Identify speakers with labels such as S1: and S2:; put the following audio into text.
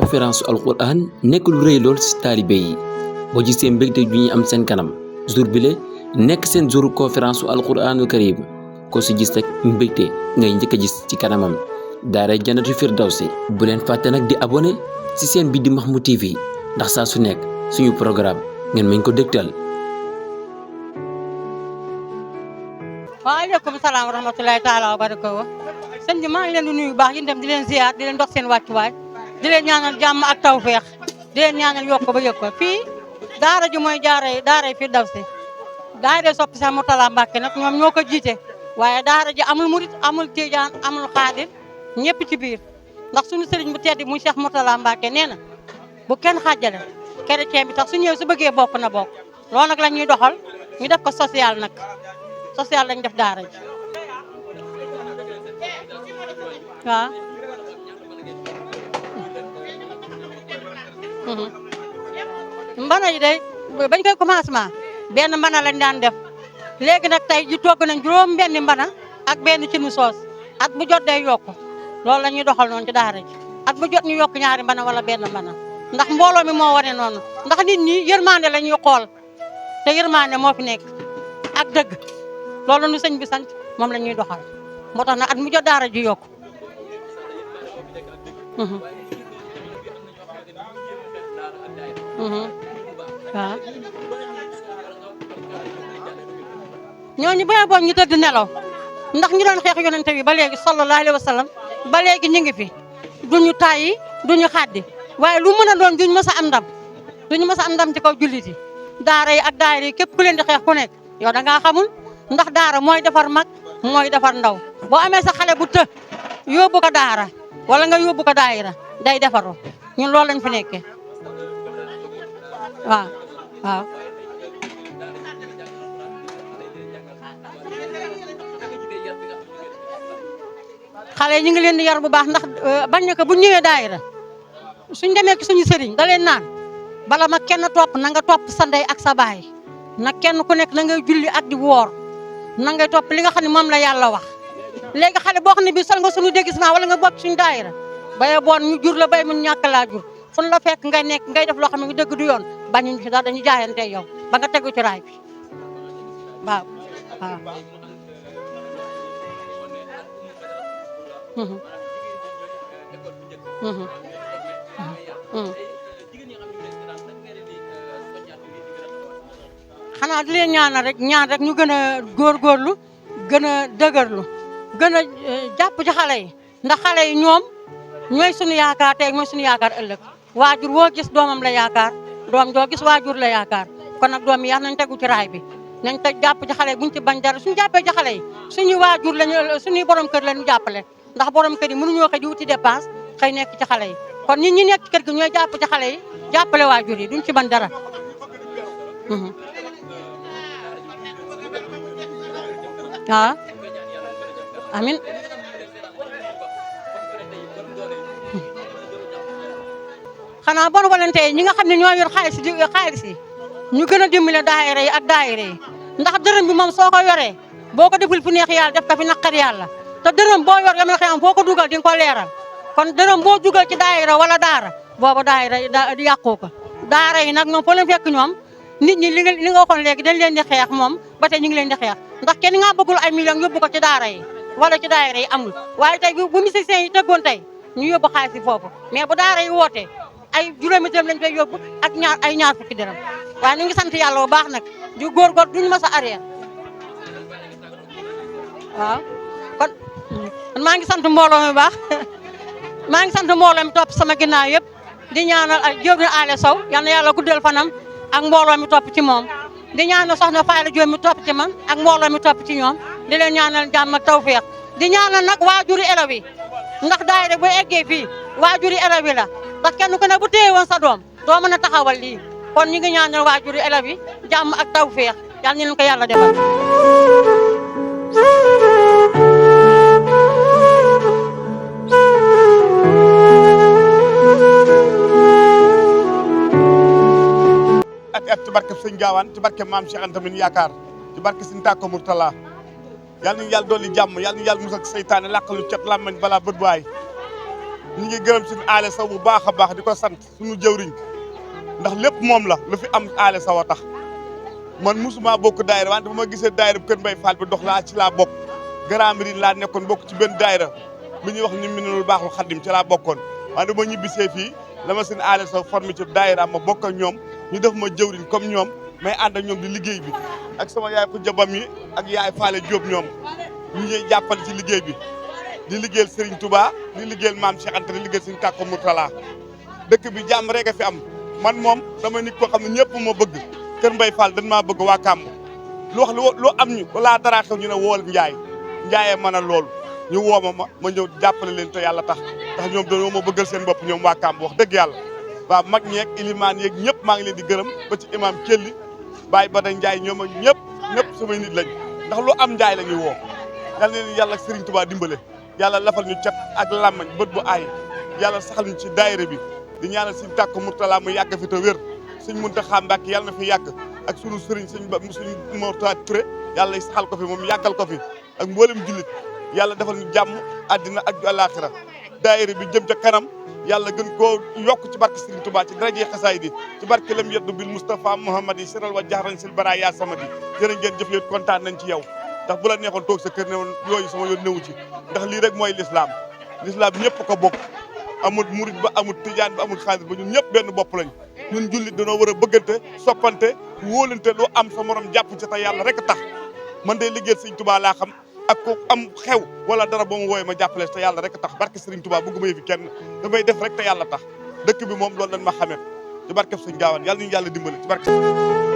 S1: conférence alquran nekk lu rëy lool ci taalibe yi boo gisee mbégte ju ñuy am seen kanam jour bile nekk seen jouru conférence alquranul karim ko si gis rek mbégte ngay njëkk a gis ci kanamam daara Jannatul Firdawsi bu leen fàtte nag di abonné ci seen bi di Mahmoud TV ndax saa su nekk suñu programme ngeen mën ko dégtal.
S2: waaleykum salaam wa rahmatulahi taala wa barakatuh sëñ bi maa ngi leen di nuyu baax yéen itam di leen ziar di leen dox seen wàccuwaay di leen ñaanal jàmm ak tawfeex di leen ñaanal yokk ba yëg ko fii daara ji mooy daaray Firdawsi daara soppi sax Mourtala Mbàkke nag ñoom ñoo ko jiite waaye daara ji amul murit amul tijaan amul xaadir ñëpp ci biir ndax suñu sëriñ bu tedd muy Cheikh Mourtala Mbàkke nee na bu kenn xaajale chrétien bi tax su ñëwee su bëggee bokk na bokk loolu nag la ñuy doxal ñu def ko social nag social lañ def daara ji waaw mbana yi day bañ koy commencement benn mbana lañ daan def léegi nag tey ji togg nañ juróom benni mbana ak benn cinu soos at bu jot day yokk loolu la ñuy doxal noonu ci daara ji at bu jot ñu yokk ñaari mbana wala benn mbana ndax mbooloo mi moo wane noonu ndax nit ñi yërmande la ñuy xool te yërmande moo fi nekk ak dëgg loolu nu sëñ bi sant moom la ñuy doxal moo tax nag at mu jot daara ji yokk waaw ñooñu ba boon ñu tëdd nelaw ndax ñu doon xeex yonente bi ba léegi sallallahu alayhi wa sallam ba léegi ñu ngi fi duñu tàyyi duñu xaddi waaye lu mën a doon duñu mës a am ndam duñu mës a am ndam ci kaw jullit yi daara yi ak daayira yi képp ku leen di xeex ku nekk yow da ngaa xamul ndax daara mooy defar mag mooy defar ndaw boo amee sa xale bu të yóbbu ko daara wala nga yóbbu ko daayira day defaru ñun loolu lañ fi nekkee waaw waaw xale yi ñu ngi leen di yar bu baax ndax bañ na ko bu ñëwee daayira suñ demee ci suñu sëriñ da leen naan bala ma kenn topp na nga topp sa ndey ak sa baay na kenn ku nekk na ngay julli ak di woor na ngay topp li nga xam ne moom la yàlla wax léegi xale boo xam ne bii sol nga suñu déguisement wala nga bokk suñu daayira baye boon ñu jur la bay mu ñàkk laa jur fu la fekk ngay nekk ngay def loo xam ne dëgg du yoon bañuñu ci dara dañu jaayante yow ba nga tegu ci raay bi waaw waaw xanaa di leen ñaan rek ñu gën a góorgóorlu gën a dëgërlu gën a jàpp ci xale yi ndax xale yi ñoom ñooy suñu yaakaar tey mooy suñu yaakaar ëllëg waajur woo gis doomam la yaakaar doom joo gis waajur la yaakaar kon nag doom yi yàlla nañ tegu ci raay bi nañ te jàpp ci xale yi buñ ci bañ dara suñu jàppee ci xale yi suñuy waajur lañu suñuy borom kër lañu jàppale ndax borom kër yi mënuñoo xëy di wuti dépense xëy nekk ci xale yi kon ñi nekk ci kër gi ñooy jàpp ci xale yi jàppale waajur yi duñ ci bañ dara waaw amin xanaa bon volonté yi ñi nga xam ne ñoo yor xaalis yi ñu gën a dimbale daayira yi ak daayira yi ndax dërëm bi moom soo ko yoree boo ko deful fu neex yàlla def ko fi naqar yàlla te dërëm boo yor yam na xëy am foo ko dugal di nga ko leeral kon dërëm boo dugal ci daayira wala daara boobu daayira di yàqoo ko daara yi nag ñoom foo leen fekk ñoom nit ñi li nga waxoon léegi dañ leen di xeex moom ba tey ñu ngi leen di xeex ndax kenn nga bëggul ay millions yóbbu ko ci daara yi wala ci daayira yi amul waaye tey bu musiciens yi tëggoon tey ñu yóbbu xaalis yi foofu mais bu daara yi wootee ay juróomi dërëm lañ koy yóbbu ak ñaar fukki dërëm waaye ñu ngi sant yàlla bu baax nag di góorgóor duñu mës a arrière waaw kon maa ngi sant mbooloo mi baax maa ngi sant mbooloo mi topp sama ginnaaw yëpp di ñaanal ak Jóob Ale Sow yal na yàlla guddal fanam ak mbooloo mi topp ci moom di ñaanal soxna Fayla Jóob mi topp ci man ak mbooloo mi topp ci ñoom di leen ñaanal jàmm ak tawfeex di ñaanal nag waajuri élèves yi ndax daayira bu eggee fii waajuri élèves yi la ndax kenn ku ne bu téye woon sa doom doo mën a taxawal lii kon ñu ngi ñaanal waajuri élèves yi jàmm ak tawfeex yal na leen ko yàlla defal
S3: at ci barke sëñ Gaawaan ci barke maam Cheikh Anta min yaakaar ci barke sëñ Tàkko Mourtala yal nañu yàlla dolli jàmm yal nañu yàlla musal seytaane làqalu cet làmmañ balaa bët waay ñu ngi gërëm suñu aale saw bu baax a baax di ko sant suñu jëwriñ ndax lépp moom la lu fi am aale saw a tax man musuma bokk daayira wante bu ma gisee daayira bu Kër Mbaye Fall bi dox laa ci laa bokk Grand Médine laa nekkoon bokk ci benn daayira bi ñuy wax ñu minul baaxul xaddim ci laa bokkoon wante bu ma ñibbisee fii la ma seen aale saw formé ci daayira ma bokk ak ñoom ñu def ma jëwriñ comme ñoom may ànd ak ñoom di liggéey bi ak sama yaay ko jabam yi ak yaay Faale Diop ñoom ñu ngi jàppale ci liggéey bi di liggéeyal Serigne Touba di liggéeyal maam Cheikh Anta di liggéeyal Serigne Tako Mourtala dëkk bi jàmm rek a fi am man moom dama nit koo xam ne ñëpp ma bëgg Kër Mbaye Fall dañ maa bëgg waa Kamb lu wax lu am ñu wala dara xew ñu ne wool Njaayee mën a loolu ñu wooma ma ñëw jàppale leen te yàlla tax ndax ñoom dañoo ma bëggal seen bopp ñoom waa Kamb wax dëgg yàlla waaw mag ñeeg ilimaan yeeg ñëpp maa ngi leen di gërëm ba ci imam Kelli Baye Bada Ndiaye ñoom ak ñëpp samay nit lañ ndax lu am Njaay la ñuy woo yal na leen yàlla ak Serigne Touba dimbale yàlla lafal ñu cat ak làmmañ bët bu aay yàlla saxal ñu ci daayira bi di ñaanal Serigne Tako Mourtala mu yàgg fi te wér Serigne Mountakha Mbacké yàlla na fi yàgg ak sunu Serigne suñu Mourtada Touré yàlla saxal ko fi moom yàggal ko fi ak mboolem jullit yàlla defal ñu jàmm àddina ak àllaaxira daayira bi jëm ca kanam yàlla gën koo yokk ci barke Serigne Touba ci daraje xasaay di ci barke lam yeddu bil Moustapha Mouhamad yi siral wa jahran sil bara yaa samadi jërë ngeen jëf yéen kontaan nañ ci yow ndax bu la neexoon toog sa kër ne woon yooyu sama yoon newu ci ndax lii rek mooy l'islam ñëpp ko bokk amul murit ba amul tijaan ba amul xaalis ba ñun ñëpp benn bopp lañ ñun jullit dañoo war a bëggante soppante wóolante lu am sa morom jàpp ci te yàlla rek tax man day liggéeyal Serigne Touba laa xam ak ko am xew wala dara ba mu wooye ma jàppale te yàlla rek tax barke Serigne Touba bëgguma yëfi kenn damay def rek te yàlla tax dëkk bi moom loolu lañ ma xamee ci barke Serigne Gaawaan yàlla ñu yàlla dimbale ci barke